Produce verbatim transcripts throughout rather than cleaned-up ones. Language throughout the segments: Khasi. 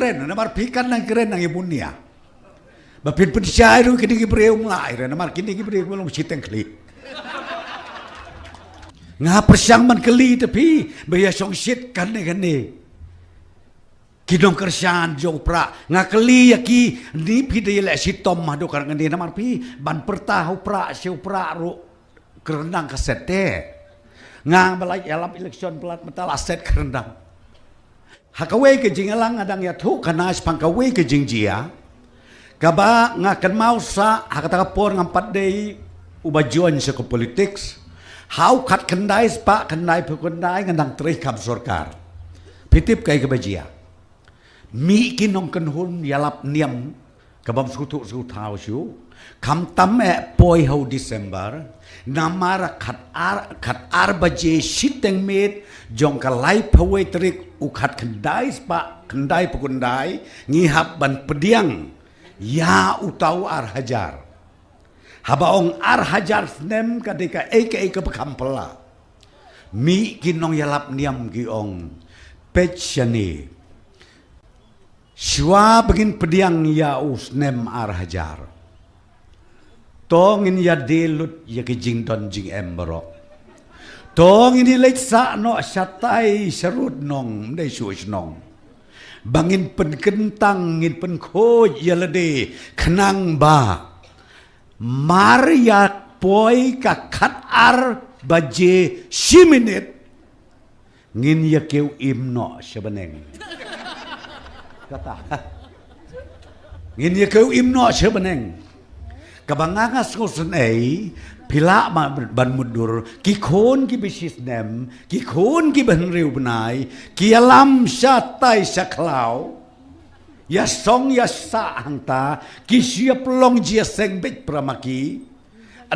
Kren, namar phi kan nang kren nang i bun nia. Ba phin pynshai ruh kine ki briew mlai re, namar kine ki briew mlong shiteng khlieh. Nga pyrshang ban kylli te phi, ba ïa shong shit kane kane. Ki nongkyrshan jong u Prah, nga kylli ïa ki, ni phi da ïaleh shitom haduh katne namar phi ban pyrta ha u Prah, sha u Prah ruh. Kyrndang ka set te. Nga ba la ïalap election palat mynta la set kyrndang. Ha kawei ka jingïalang nga dang ïathuh khana shaphang kawei ka jingjia. Kaba nga kynmaw sa ha kata ka por ngam pat dei uba join sha ka politics. Ha u khatkhyndai spah khyndaiphew khyndai nga dang trei kam sorkar. Phi tip kaei kaba jia. Mih ki nongkynhun ïalap niam kabym sngewthuh sngewthaw shuh. Khamtam eh poi ha u December. Namar khatar, khatar baje shiteng miet jong ka laiphew wei tarik u khatkhyndai spah khyndaiphew khyndai ngi hap ban pdiang ïa uta u ar hajar. Haba ong ar hajar snem ka dei kaei kaei kaba kham pla. Mih ki nongïalap niam ki ong, peit shane. Shuwa ba ngin pdiang ïa u snem ar hajar, to ngin ïadie lut ïa ki jingdon jingem baroh. To ngin ïaleit sah noh shatai sharud nong, ym dei shuh shnong. Ba ngin pynkyntang, ngin pynkhuid ïa lade khnang ba mar ïa poi ka khatar baje shi minit ngin ïa kiew im noh sha bneng. Kata. Ngin ïa kiew im noh sha bneng. Kaba nga nga sngewsynei, phi lah ban mutdur, ki khun kiba shisnem, ki khun kiba hynriew bnai, ki ïalam shatai sha khlaw. Ïasong ïasah hangta, ki shu ïa pynlong jingïaseng beit para ma ki.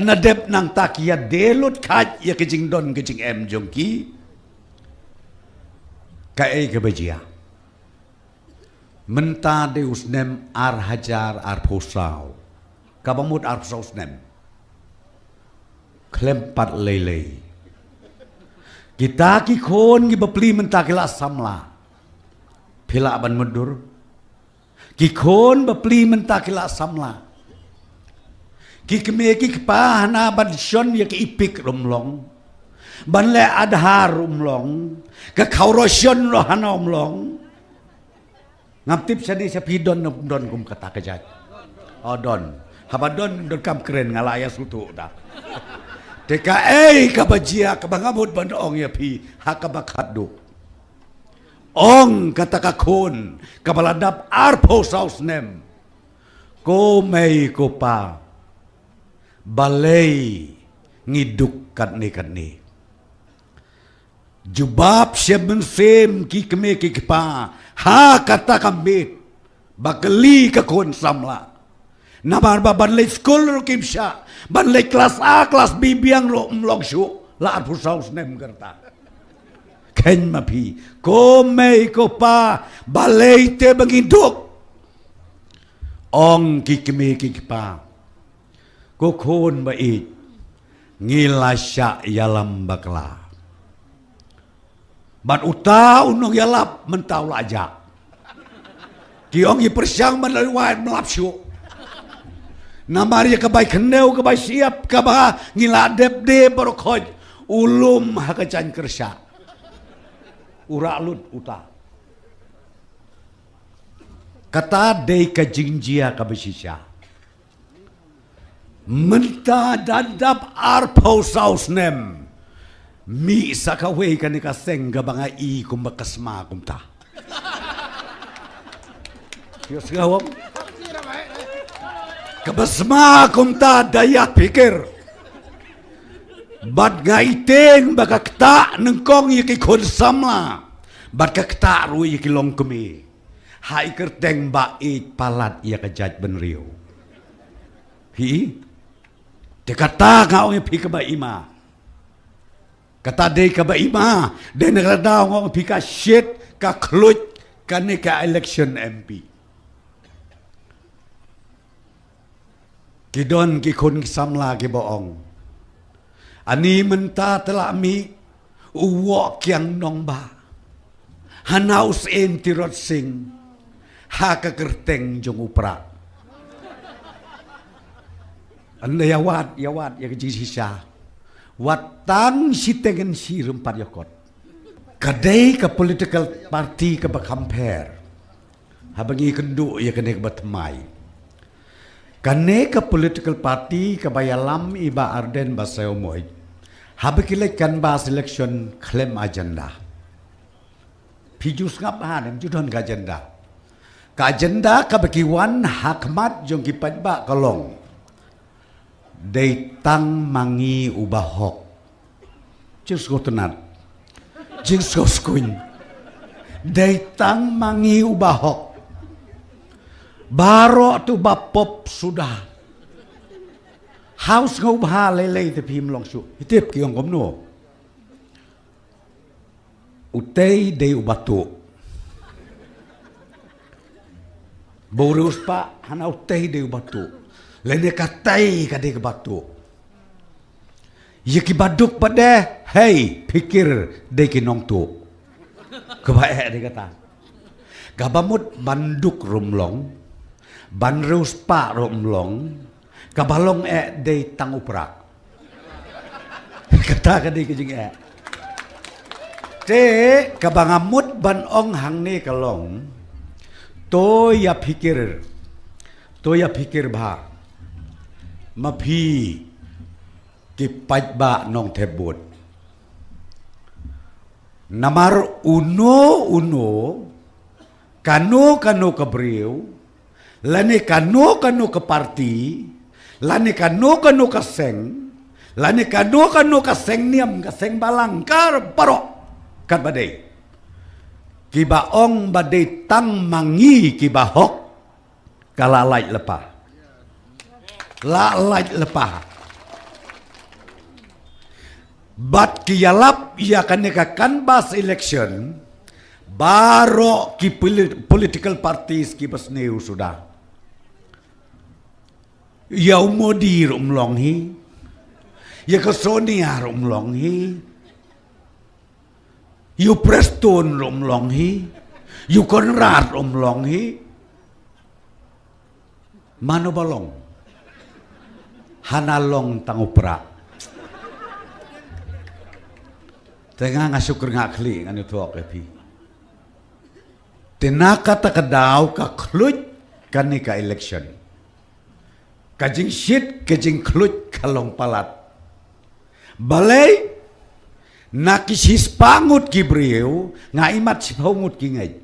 Nadep nangta ki ïadie lut kheit ïa ka jingdon ka jingem jong ki. Kaei kaba jia. Mynta dei u snem ar hajar arphew saw. Kaba mut arphew saw snem. Khlem pat lei lei. Kita ki khun kiba pli mynta ki la samla. Phi lah ban mutdur. Ki khun ba pli mynta ki la samla. Ki kmie ki kpa hana ban shon ïa ka EPIC ruh ym long. Ban leh Aadhaar ruh ym long. Ka khawroshon ruh hana ym long. Ngam tip shane sha phi don ne ym don kum kata ka jait. O don. Haba don, donkam kren nga la ïa sngewthuh da. Te kaei kaba jia kaba nga mut ban ong ïa phi ha kaba khatduh. Ong kata ka khun kaba la dap arphew saw snem. Ko mei ko pa, balei ngi duk katne katne. Jubab shem mynsiem ki kmie ki kpa ha kata ka miet ba kylli ka khun samla. Namar ba ban leit skul ruh kim shah, ban leit klas A klas B biang ruh ym long shuh, la arphew saw snem ka rta. Khein ma phi, ko mei ko pa, balei te ba ngi duk. Ong ki kmie ki kpa, ko khun ba ïeit, ngi la shah ïalam bakla. Bad uta u nongïalap mynta u la jah. Ki ong i pyrshang ban leit wai ym lap shuh. Namar ïa ka bai khyndew ka bai shyiap kaba ngi la dep de baroh khoit u lum ha ka jaiñ kyrshah. U rah lut uta. Kata dei ka jingjia kaba shisha. Mynta da dap arphew saw snem. Mih sa kawei kane ka seng kaba nga i kumba ka sma kumta. Ïohsngew ong? Kaba sma kumta da ïa pyrkhat. Bad nga i tieng ba ka ktah nyngkong ïa ki khun samla. Bad ka ktah ruh ïa ki longkmie. Ha i kyrteng ba ïeit palat ïa ka jaitbynriew. Hi. Te kata nga ong ïa phi kaba ima. Kata dei kaba ima. Dei na kata nga ong ïa phi ka shit ka khluit kane ka election M P. Ki don ki khun ki samla kiba ong. Ani mynta te la mih u woh kiang nongbah. Hana u Syiem Tirot Sing. ha ka kyrteng jong u Prah. Ynda ïa wad, ïa wad ïa ka jingshisha, wat tang shiteng shi rympat ïa kot. Ka dei ka political party kaba kham pher. Haba ngi kynduh ïa kane kaba thymmai, kane ka political party kaba ïalam i Bah Ardent Basaiawmoit, haba ki leit canvass election khlem agenda. Phi ju sngap ha, ym ju don ka agenda. Ka agenda kaba ki wan ha khmat jong ki paidbah ka long: Dei tang ma ngi u bahok. Jingsngewtynnat, jingsngewskuin. Dei tang ma ngi u bahok. Baroh tu ba pop suda. Hau sngewbha lei lei te phim long shuh. Hi tip ki ong kumno? Utei dei u batuh. Ba u riewspah hana utei dei u batuh. Lane katei ka dei ka batuh. Ïa ki baduk pat de, hei, phikir dei ki nongtuh. Kaba eh dei kata. Kaba mut ban duk ruh ym long, ban riewspah ruh ym long, kaba long eh dei tang u Prah. Kata ka dei ka jingeh. Te kaba nga mut ban ong hangne ka long, to ïa phikir, to ïa phikir bha ma phi ki paidbah Nongthep Bud. Namar uno uno, kano kano ka briew, lane kano kano ka party, lane kano kano ka seng, lane kano kano ka seng niam, ka seng balang, ka baroh katba dei, kiba ong ba dei tang ma ngi ki bahok, ka la lait lypa. La lait lypa. Bad ki ïalap ïa kane ka canvass election, baroh ki poli-, political parties kiba sniew suda. Ïa u Modi ruh ym long hi. Ïa ka Sonia ruh ym long hi. Ïa u Prestone ruh ym long hi. Ïa u Conrad ruh ym long hi. Mano ba long? Hana long tang u Prah. Te nga nga shu kyrngah khlieh ngan ïathuh ïa phi. Te na kata ka daw ka khluit kane ka election. Ka jingshit ka jingkhluit ka long palat. Balei? Na ki shispah ngut ki briew, nga imat shiphew ngut ki ngeit.